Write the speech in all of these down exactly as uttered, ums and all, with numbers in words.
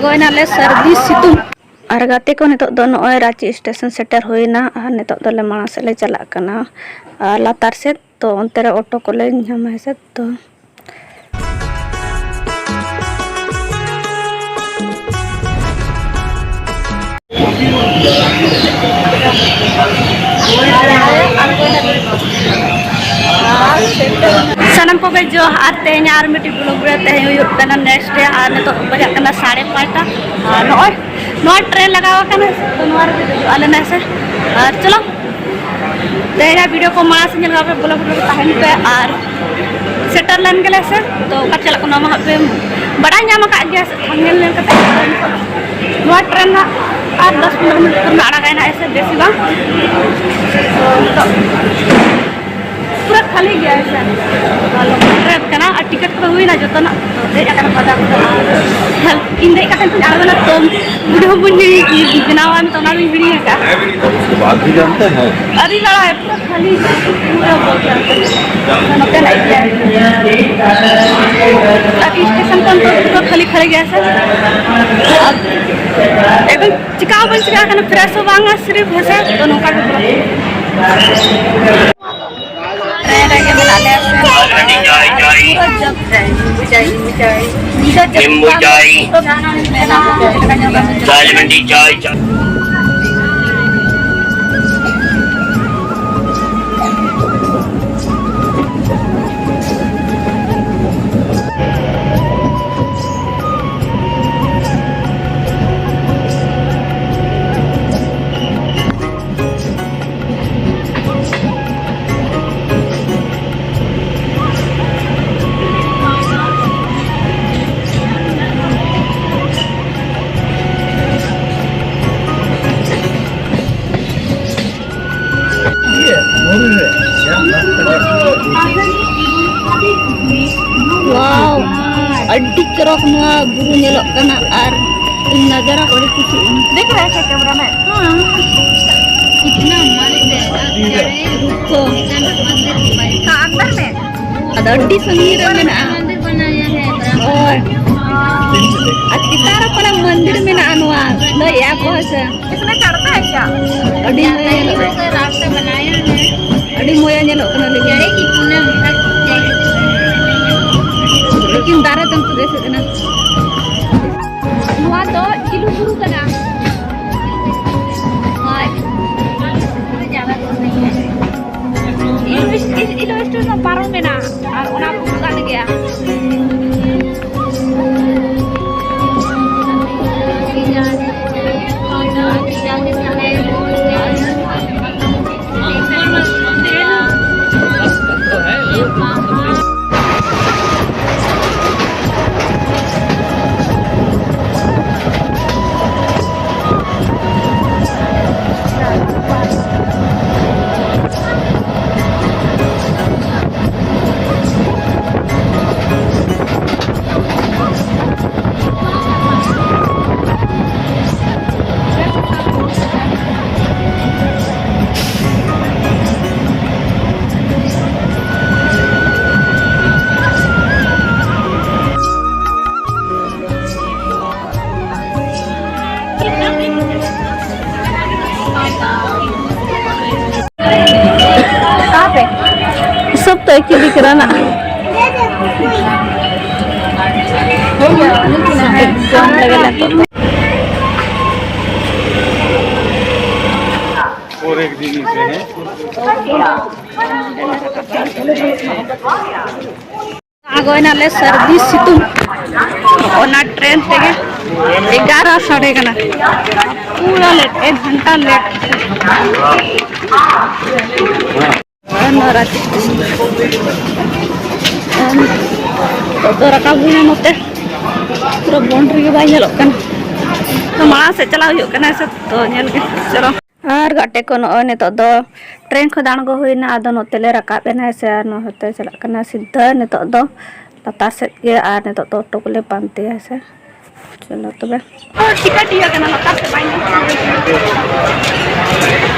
ᱦᱩᱭᱱᱟᱞᱮ ᱥᱟᱹᱨᱫᱤ ᱥᱤᱛᱩᱝ᱾ ᱟᱨ ᱜᱟᱛᱮ ᱠᱚ, ᱱᱤᱛᱚᱜ ᱫᱚ ᱱᱚᱜᱼᱚᱭ ᱨᱟᱸᱪᱤ ᱥᱴᱮᱥᱚᱱ ᱥᱮᱴᱮᱨ ᱦᱩᱭᱱᱟ᱾ ᱟᱨ ᱱᱤᱛᱚᱜ ᱫᱚᱞᱮ ᱢᱟᱲᱟᱝ ᱥᱮᱫ ᱞᱮ ᱪᱟᱞᱟᱜ ᱠᱟᱱᱟ, ᱟᱨ ᱞᱟᱛᱟᱨ ᱥᱮᱫ᱾ ᱛᱚ ᱚᱱᱛᱮ ᱨᱮ ᱚᱴᱳ ᱠᱚᱞᱮ ᱧᱟᱢᱟ ᱦᱮᱸ ᱥᱮ᱾ ᱛᱚ ᱥᱟᱱᱟᱢ ᱠᱚᱜᱮ ᱡᱚᱦᱟᱨ᱾ ᱛᱮᱦᱮᱧ ᱟᱨ ᱢᱤᱫᱴᱤᱡ ᱵᱞᱚᱜ ᱨᱮ ᱛᱮᱦᱮᱧ ᱦᱩᱭᱩᱜ ᱠᱟᱱᱟ ᱱᱮᱠᱥᱴ ᱰᱮ, ᱟᱨ ᱱᱤᱛᱚᱜ ᱵᱟᱡᱟᱜ ᱠᱟᱱᱟ ᱥᱟᱲᱮ ᱯᱟᱸᱪᱴᱟ᱾ ᱟᱨ ᱱᱚᱜᱼᱚᱭ ᱱᱚᱣᱟ ᱴᱨᱮᱱ ᱞᱟᱜᱟᱣ ᱟᱠᱟᱱᱟ, ᱛᱚ ᱱᱚᱣᱟ ᱨᱮᱜᱮ ᱫᱮᱡᱚᱜ ᱟᱞᱮ ᱱᱟᱦᱟᱜ ᱥᱮ᱾ ᱟᱨ ᱪᱚᱞᱚ, ᱛᱮᱦᱮᱧᱟᱜ ᱵᱷᱤᱰᱤᱭᱳ ᱠᱚ ᱢᱟᱲᱟᱝ ᱥᱮᱫ ᱧᱮᱞ ᱠᱟᱜ ᱯᱮ, ᱵᱞᱚᱜ ᱨᱮ ᱛᱟᱦᱮᱱ ᱯᱮ᱾ ᱟᱨ ᱥᱮᱴᱮᱨ ᱞᱮᱱ ᱜᱮᱞᱮ ᱥᱮ, ᱛᱚ ᱚᱠᱟ ᱪᱟᱞᱟᱜ ᱠᱟᱱᱟ ᱚᱱᱟ ᱢᱟ ᱦᱟᱸᱜ ᱯᱮ ᱵᱟᱲᱟᱭ ᱧᱟᱢ ᱟᱠᱟᱫ ᱜᱮᱭᱟ ᱥᱮ, ᱛᱷᱟᱢᱵᱱᱮᱞ ᱧᱮᱞ ᱠᱟᱛᱮ᱾ ᱱᱚᱣᱟ ᱴᱨᱮᱱ ᱦᱟᱸᱜ ᱟᱨ ᱫᱚᱥ ᱯᱚᱱᱨᱚ ᱢᱤᱱᱤᱴ ᱯᱚᱨ ᱢᱟ ᱟᱲᱟᱜᱟᱭ ᱱᱟᱦᱟᱜ ᱥᱮ, ᱵᱮᱥᱤ ᱵᱟᱝ᱾ ᱛᱚ ᱱᱤᱛᱚᱜ ᱯᱩᱨᱟᱹ ᱠᱷᱟᱹᱞᱤ ᱜᱮᱭᱟ ᱥᱮ᱾ ᱟᱨ ᱞᱚᱠᱰᱟᱣᱩᱱ ᱠᱟᱱᱟ ᱟᱨ ᱴᱤᱠᱤᱴ ᱠᱚᱫᱚ ᱦᱩᱭᱱᱟ ᱡᱚᱛᱚᱱᱟᱜ᱾ ᱛᱚ ᱫᱮᱡ ᱟᱠᱟᱱᱟ ᱵᱟᱡᱟᱨ ᱠᱚᱫᱚ᱾ ᱟᱨ ᱤᱧ ᱫᱮᱡ ᱠᱟᱛᱮ ᱠᱚᱧ ᱟᱬᱜᱚᱱᱟ ᱛᱚ ᱵᱩᱰᱷᱟᱹ ᱵᱚᱱ ᱵᱮᱱᱟᱣᱟ, ᱱᱤᱛᱚᱜ ᱚᱱᱟ ᱫᱚᱧ ᱦᱤᱲᱤᱧ ᱟᱠᱟᱫᱼᱟ᱾ ᱟᱹᱰᱤ ᱞᱟᱲᱟ ᱯᱩᱨᱟᱹ ᱠᱷᱟᱹᱞᱤ ᱜᱮᱭᱟ᱾ ᱱᱚᱛᱮᱱᱟᱜ ᱜᱮᱭᱟ᱾ ᱟᱨ ᱥᱴᱮᱥᱚᱱ ᱠᱷᱚᱱ ᱫᱚ ᱯᱩᱨᱟᱹ ᱠᱷᱟᱹᱞᱤ ᱠᱷᱟᱹᱞᱤ ᱜᱮᱭᱟ ᱥᱮ᱾ ᱟᱨ ᱮᱠᱫᱚᱢ ᱪᱤᱠᱟ ᱦᱚᱸ ᱵᱟᱹᱧ ᱪᱤᱠᱟ ᱟᱠᱟᱱᱟ, ᱯᱷᱨᱮᱥ ᱦᱚᱸ ᱵᱟᱝᱟ, ᱥᱤᱨᱤᱯ ᱦᱮᱸᱥᱮ᱾ ᱛᱚ ᱱᱚᱝᱠᱟ ᱜᱮ ᱯᱩᱨᱟᱹ ᱴᱨᱮᱱ ᱨᱮᱜᱮ ᱢᱮᱱᱟᱜ ᱞᱮᱭᱟ ᱥᱮ᱾ ᱯᱩᱨᱟᱹ ᱡᱟᱹᱯ-, ᱧᱤᱫᱟᱹ ᱡᱟᱹᱯᱩᱫ ᱱᱤᱢᱵᱩ ᱪᱟᱭ᱾ ᱢᱮᱱᱟᱜᱼᱟ᱾ ᱫᱟᱞ ᱢᱟᱹᱰᱤ ᱪᱟᱭ ᱪᱟ᱾ Wow, ᱟᱹᱰᱤ ᱪᱚᱨᱚᱠ ᱱᱚᱣᱟ ᱵᱩᱨᱩ ᱧᱮᱞᱚᱜ ᱠᱟᱱᱟ ᱟᱨ ᱱᱟᱡᱟᱨᱟ ᱠᱚ ᱟᱹᱰᱤ ᱠᱩᱥᱤ᱾ देख रहा है क्या कैमरा मैन? हाँ। कितना मस्त है। रुको। हाँ, अंदर में। ᱟᱫᱚ ᱟᱹᱰᱤ ᱥᱟᱺᱜᱤᱧ ᱨᱮ ᱢᱮᱱᱟᱜᱼᱟ᱾ मंदिर बनाया है। ᱦᱳᱭ᱾ ᱟᱨ ᱪᱮᱛᱟᱱ ᱨᱮ ᱯᱟᱞᱮ ᱢᱚᱱᱫᱤᱨ ᱢᱮᱱᱟᱜᱼᱟ ᱱᱚᱣᱟ, ᱞᱟᱹᱭᱮᱜᱼᱟ ᱠᱚ ᱦᱮᱸ ᱥᱮ᱾ इसमें चढ़ता है क्या? ᱟᱹᱰᱤ ᱢᱚᱡᱟ ᱧᱮᱞᱚᱜ ᱠᱟᱱᱟ᱾ रास्ता बनाया है। ᱟᱹᱰᱤ ᱢᱚᱡᱟ ᱧᱮᱞᱚᱜ ᱠᱟᱱᱟ ᱞᱟᱹᱭ ᱢᱮ᱾ ᱪᱮᱬᱮ ᱠᱤ ᱠᱩᱱᱟᱹᱢ ᱞᱮᱠᱟ ᱪᱮᱬᱮ᱾ ᱞᱮᱠᱤᱱ ᱫᱟᱨᱮ ᱛᱮᱢ ᱯᱩᱨᱟᱹ ᱥᱮᱫ ᱮᱱᱟ᱾ ᱱᱚᱣᱟ ᱫᱚ ᱪᱤᱞᱩ ᱵᱩᱨᱩ ᱠᱟᱱᱟ᱾ ᱦᱳᱭ᱾ ᱤᱞᱩᱥ-, ᱤᱞ-, ᱤᱞᱩᱥᱴᱨᱮᱴ ᱦᱚᱸ ᱯᱟᱨᱚᱢ ᱢᱮᱱᱟᱜᱼᱟ ᱟᱨ ᱚᱱᱟ ᱵᱩᱨᱩ ᱠᱟᱱ ᱜᱮᱭᱟ᱾ सब तो एक ही दिख रहा ना। और एक दिन से है। ᱟᱬᱜᱚᱭᱮᱱᱟᱞᱮ ᱥᱟᱹᱨᱫᱤ ᱥᱤᱛᱩᱝ, ᱚᱱᱟ ᱴᱨᱮᱱ ᱛᱮᱜᱮ᱾ ᱮᱜᱟᱨᱚ ᱥᱟᱰᱮ ᱠᱟᱱᱟ, ᱯᱩᱨᱟᱹ ᱞᱮᱴ, ᱮᱠ ᱜᱷᱚᱱᱴᱟ ᱞᱮᱴ᱾ ᱟᱨ ᱱᱚᱣᱟ ᱨᱟᱸᱪᱤ ᱥᱴᱮᱥᱚᱱ᱾ ᱟᱨ ᱱᱤᱛᱚᱜ ᱫᱚ ᱨᱟᱠᱟᱵ ᱦᱩᱭᱱᱟ ᱱᱚᱛᱮ, ᱯᱩᱨᱟᱹ ᱵᱚᱱᱰ ᱨᱮᱜᱮ ᱵᱟᱭ ᱧᱮᱞᱚᱜ ᱠᱟᱱᱟ᱾ ᱛᱚ ᱢᱟᱲᱟᱝ ᱥᱮᱫ ᱪᱟᱞᱟᱣ ᱦᱩᱭᱩᱜ ᱠᱟᱱᱟ ᱥᱮ, ᱛᱚ ᱧᱮᱞ ᱜᱮ᱾ ᱪᱚᱞᱚ᱾ ᱟᱨ ᱜᱟᱛᱮ ᱠᱚ, ᱱᱚᱜᱼᱚᱭ ᱱᱤᱛᱚᱜ ᱫᱚ ᱴᱨᱮᱱ ᱠᱷᱚᱱ ᱟᱬᱜᱚ ᱦᱩᱭᱱᱟ, ᱟᱫᱚ ᱱᱚᱛᱮ ᱞᱮ ᱨᱟᱠᱟᱵ ᱮᱱᱟ ᱥᱮ, ᱟᱨ ᱱᱚᱣᱟ ᱦᱚᱛᱮ ᱪᱟᱞᱟᱜ ᱠᱟᱱᱟ ᱥᱤᱫᱷᱟᱹ ᱱᱤᱛᱚᱜ ᱫᱚ ᱞᱟᱛᱟᱨ ᱥᱮᱫ ᱜᱮ, ᱟᱨ ᱱᱤᱛᱚᱜ ᱫᱚ ᱚᱴᱳ ᱠᱚᱞᱮ ᱯᱟᱱᱛᱮᱭᱟ ᱥᱮ᱾ ᱪᱚᱞᱚ ᱛᱚᱵᱮ᱾ ᱴᱤᱠᱤᱴ ᱤᱭᱟᱹ ᱠᱟᱱᱟ, ᱞᱟᱛᱟᱨ ᱥᱮᱫ ᱵᱟᱭ ᱧᱮᱞᱚᱜ ᱠᱟᱱᱟ᱾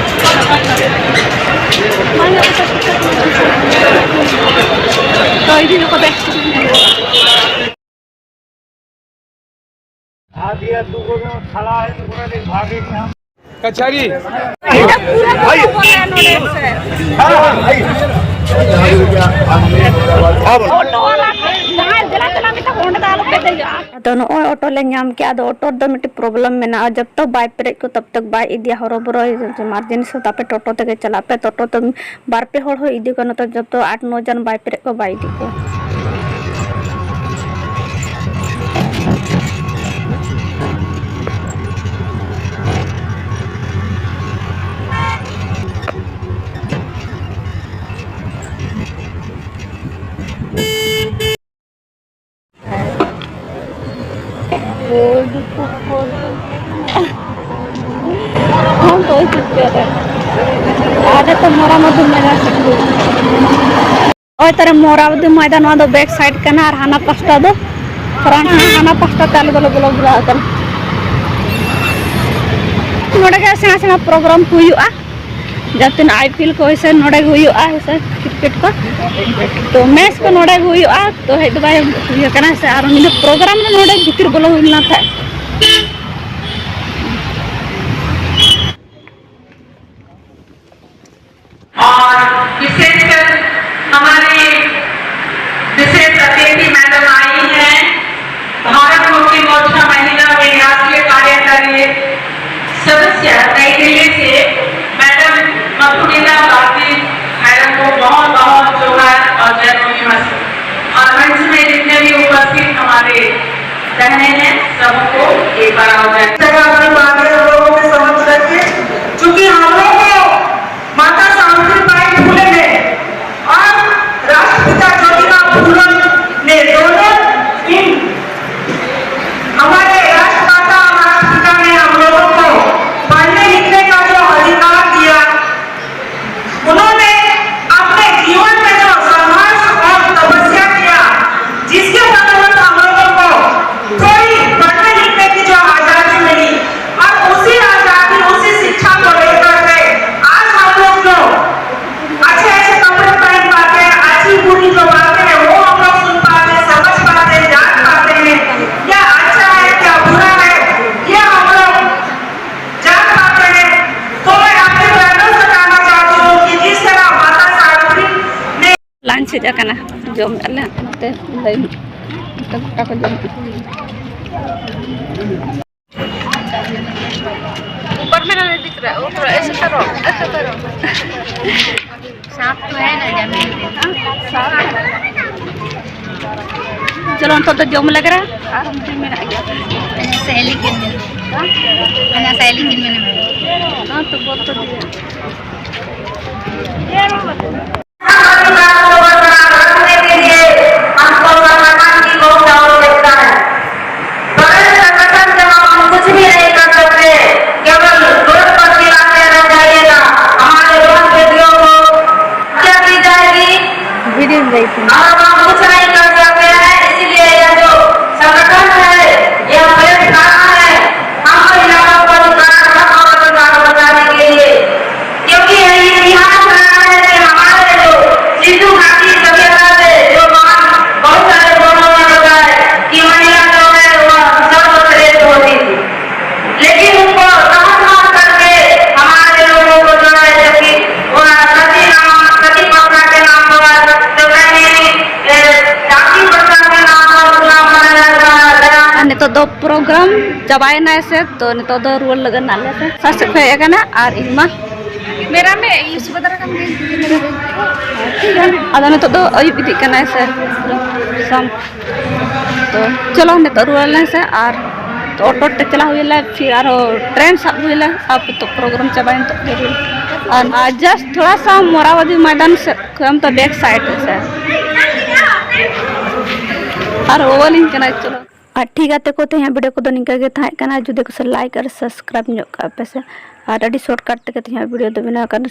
ᱵᱟᱭ ᱧᱮᱞᱚᱜ ᱠᱟᱱᱟ ᱴᱤᱠᱤᱴ᱾ ᱛᱚ, ᱤᱫᱤ ᱧᱚᱜ ᱠᱚᱯᱮ᱾ ᱟᱨ ᱫᱤᱭᱟ ᱫᱩᱜᱚ ᱫᱚ ᱠᱷᱟᱲᱟ ᱦᱮᱡ ᱠᱚᱨᱮ ᱵᱷᱟᱜᱮ ᱧᱟᱢ᱾ ᱠᱟᱪᱷᱟᱨᱤ᱾ ᱚᱴᱳ ᱣᱟᱞᱟ ᱡᱟᱦᱟᱸ ᱫᱮᱞᱟ ᱫᱮᱞᱟ ᱢᱮᱛᱟ ᱠᱚ, ᱚᱸᱰᱮ ᱫᱚ ᱟᱞᱚ ᱯᱮ ᱫᱮᱡᱚᱜᱼᱟ᱾ ᱟᱫᱚ ᱱᱚᱜᱼᱚᱭ ᱚᱴᱳ ᱞᱮ ᱧᱟᱢ ᱠᱮᱜᱼᱟ᱾ ᱟᱫᱚ ᱚᱴᱳ ᱨᱮᱫᱚ ᱢᱤᱫᱴᱤᱡ ᱯᱨᱚᱵᱞᱮᱢ ᱢᱮᱱᱟᱜᱼᱟ, ᱡᱚᱵ ᱛᱚᱠ ᱵᱟᱭ ᱯᱮᱨᱮᱡ ᱠᱚ ᱛᱚᱵ ᱛᱚᱠ ᱵᱟᱭ ᱤᱫᱤᱭᱟ᱾ ᱦᱚᱨᱚᱵᱚᱨᱚ ᱮᱢᱟᱨᱡᱮᱱᱥᱤ ᱛᱟᱯᱮ ᱴᱳᱴᱳ ᱛᱮᱜᱮ ᱪᱟᱞᱟᱜ ᱯᱮ᱾ ᱴᱳᱴᱳ ᱛᱮ ᱵᱟᱨ ᱯᱮ ᱦᱚᱲ ᱦᱚᱸ ᱤᱫᱤ ᱠᱚᱣᱟ, ᱱᱚᱛᱮ ᱡᱚᱛᱚ ᱟᱴ ᱱᱚ ᱡᱚᱱ ᱵᱟᱭ ᱯᱮᱨᱮᱡ ᱠᱚ ᱵᱟᱭ ᱤᱫᱤ ᱠᱚᱣᱟ᱾ ᱦᱚᱸ, ᱛᱚ ᱪᱤᱠᱟᱹ ᱨᱮ? ᱟᱞᱮ ᱛᱚ ᱢᱚᱨᱟ ᱢᱚᱫᱷᱩ ᱢᱮᱞᱟ ᱥᱮᱫ ᱜᱮ᱾ ᱱᱚᱜᱼᱚᱭ ᱛᱟᱨᱮ ᱢᱚᱨᱟᱵᱚᱛᱤ ᱢᱚᱭᱫᱟᱱ, ᱱᱚᱣᱟ ᱫᱚ ᱵᱮᱠ ᱥᱟᱭᱤᱰ ᱠᱟᱱᱟ ᱟᱨ ᱦᱟᱱᱟ ᱯᱟᱥᱴᱟ ᱫᱚ ᱯᱷᱨᱚᱱᱴ ᱨᱮ, ᱦᱟᱱᱟ ᱯᱟᱥᱴᱟ ᱛᱮ ᱟᱞᱮ ᱫᱚᱞᱮ ᱵᱚᱞᱚ ᱵᱚᱞᱚ ᱟᱠᱟᱱᱟ᱾ ᱱᱚᱰᱮ ᱜᱮ ᱥᱮᱬᱟ ᱥᱮᱬᱟ ᱯᱨᱳᱜᱨᱟᱢ ᱠᱚ ᱦᱩᱭᱩᱜᱼᱟ, ᱡᱟᱦᱟᱸ ᱛᱤᱱᱟᱹᱜ ᱟᱭ ᱯᱤ ᱮᱞ ᱠᱚ ᱦᱳᱭ ᱥᱮ ᱱᱚᱰᱮ ᱜᱮ ᱦᱩᱭᱩᱜᱼᱟ, ᱦᱳᱭ ᱥᱮ ᱠᱨᱤᱠᱮᱴ ᱠᱚ᱾ ᱛᱚ ᱢᱮᱪ ᱠᱚ ᱱᱚᱰᱮ ᱜᱮ ᱦᱩᱭᱩᱜᱼᱟ, ᱛᱚ ᱦᱮᱡ ᱫᱚ ᱵᱟᱭ ᱦᱩᱭ ᱟᱠᱟᱱᱟ ᱥᱮ, ᱟᱨ ᱩᱱᱤ ᱫᱚ ᱯᱨᱳᱜᱨᱟᱢ ᱨᱮ ᱱᱚᱰᱮ ᱵᱷᱤᱛᱤᱨ ᱵᱚᱞᱚ ᱦᱩᱭ ᱞᱮᱱᱟ ᱛᱟᱦᱮᱸᱫ᱾ और विशेषकर हमारी विशेष अतिथि मैडम आई हैं, भारत मुक्ति मोर्चा महिला में राष्ट्रीय कार्यकारी सदस्य नई दिल्ली से मैडम मधुमिता भारती मैडम को बहुत बहुत जोहार और जय भीम। और मंच में जितने भी उपस्थित हमारे बहनें हैं, सबको एक बार और जय। जगह अपनी बातें हम लोगों के समक्ष रखें, क्योंकि हम लोग को माता सावित्रीबाई फुले ने और राष्ट्रपिता ज्योतिबा फुले ने दोनों इन हमारे राष्ट्रमाता और राष्ट्रपिता ने हम लोगों को पढ़ने लिखने का जो अधिकार दिया, उन्होंने अपने जीवन में जो संघर्ष और तपस्या किया, जिसके बदौलत हम लोगों को थोड़ी पढ़ने लिखने की जो आजादी मिली, ᱦᱮᱡ ᱟᱠᱟᱱᱟ, ᱡᱚᱢᱮᱫᱼᱟ ᱞᱮ ᱱᱚᱛᱮ ᱞᱟᱹᱭᱤᱱ, ᱱᱚᱛᱮ ᱜᱚᱴᱟ ᱠᱚ ᱡᱚᱢᱮᱫᱼᱟ᱾ ऊपर में रहने दिख रहा है, वो थोड़ा ऐसे करो, ऐसे करो। सांप तो है ना जमीन पे। चलो, हम तो, तो जम लग रहा है। मैंने सहेली के लिए, मैंने सहेली के लिए। हाँ, तो बहुत तो दिया। हमको संगठन की बहुत आवश्यकता है। बगैर संगठन के हम कुछ भी नहीं कर सकते, केवल रोड पर चिल्लाते रह जाइएगा। हमारे बहन बेटियों को हत्या की जाएगी। वीडियो में देखिए। और हम कुछ नहीं कर सकते हैं, इसीलिए यह जो संगठन है, यह प्लेटफॉर्म है, हम महिलाओं को अधिकार, हक और अधिकार बचाने के लिए। क्योंकि यह इतिहास रहा है कि हमारे जो सिंधु घाटी सभ्यता से जो बांध बहुत सारे लोगों ने बताए कि महिला जो है वह सर्वश्रेष्ठ होती थी, लेकिन उनको तहस नहस करके हमारे लोगों को जो है जबकि वह सती नाम, सती प्रथा के नाम पर जो कहीं, ए, जाति प्रथा के नाम पर उतना माना जाता है। ᱟᱨ ᱱᱤᱛᱚᱜ ᱫᱚ ᱯᱨᱳᱜᱨᱟᱢ ᱪᱟᱵᱟᱭᱮᱱᱟ ᱥᱮ, ᱛᱚ ᱱᱤᱛᱚᱜ ᱫᱚ ᱨᱩᱣᱟᱹᱲ ᱞᱟᱹᱜᱤᱫ ᱱᱟᱞᱮ ᱥᱮ ᱥᱟᱥ ᱠᱷᱚᱡ ᱦᱮᱡ ᱟᱠᱟᱱᱟ ᱟᱨ ᱤᱧ ᱢᱟ ᱢᱮᱨᱟ ᱢᱮ ᱤᱭᱩ ᱥᱩᱵᱷᱟ ᱫᱟᱨᱟ ᱠᱟᱱ ᱜᱮ᱾ ᱟᱫᱚ ᱱᱤᱛᱚᱜ ᱫᱚ ᱟᱹᱭᱩᱵ ᱤᱫᱤᱜ ᱠᱟᱱᱟ ᱥᱮ, ᱥᱟᱢ-, ᱛᱚ ᱪᱚᱞᱚ ᱱᱤᱛᱚᱜ ᱨᱩᱣᱟᱹᱲ ᱞᱮᱱ ᱥᱮ ᱟᱨ ᱚᱴᱳ ᱛᱮ ᱪᱟᱞᱟᱣ ᱦᱩᱭ ᱞᱮᱱᱟ, ᱯᱷᱤᱨ ᱟᱨᱦᱚᱸ ᱴᱨᱮᱱ ᱥᱟᱵ ᱦᱩᱭ ᱞᱮᱱᱟ᱾ ᱟᱯᱟᱛᱚᱛᱚ ᱯᱨᱳᱜᱨᱟᱢ ᱪᱟᱵᱟᱭᱮᱱ ᱛᱚ ᱨᱩᱣᱟᱹᱲ᱾ ᱟᱨ, ᱟᱨ ᱡᱟᱥᱴ ᱛᱷᱚᱲᱟ ᱥᱟ ᱢᱚᱨᱟᱣᱟᱫᱤ ᱢᱚᱭᱫᱟᱱ ᱥᱮᱫ ᱠᱷᱚᱱ ᱛᱚ ᱵᱮᱠ ᱥᱟᱭᱤᱰ ᱨᱮ ᱥᱮ᱾ ᱟᱨ ᱦᱚᱦᱚᱣᱟᱞᱤᱧ ᱠᱟᱱᱟᱭ, ᱪᱚᱞᱚ᱾ ᱟᱨ ᱴᱷᱤᱠ ᱜᱟᱛᱮ ᱠᱚ, ᱛᱮᱦᱮᱧᱟᱜ ᱵᱷᱤᱰᱤᱭᱳ ᱠᱚᱫᱚ ᱱᱤᱝᱠᱟᱹ ᱜᱮ ᱛᱟᱦᱮᱸ ᱠᱟᱱᱟ᱾ ᱡᱩᱫᱤ ᱠᱚ ᱥᱮ ᱞᱟᱭᱤᱠ ᱟᱨ ᱥᱟᱵᱥᱠᱨᱟᱭᱤᱵᱽ ᱧᱚᱜ ᱠᱟᱜ ᱯᱮ ᱥᱮ᱾ ᱟᱨ ᱟᱹᱰᱤ ᱥᱚᱨᱴᱠᱟᱴ ᱛᱮᱜᱮ ᱛᱮᱦᱮᱧᱟᱜ ᱵᱷᱤᱰᱤᱭᱳ ᱫᱚ ᱵᱮᱱᱟᱣ ᱠᱟᱱᱟ᱾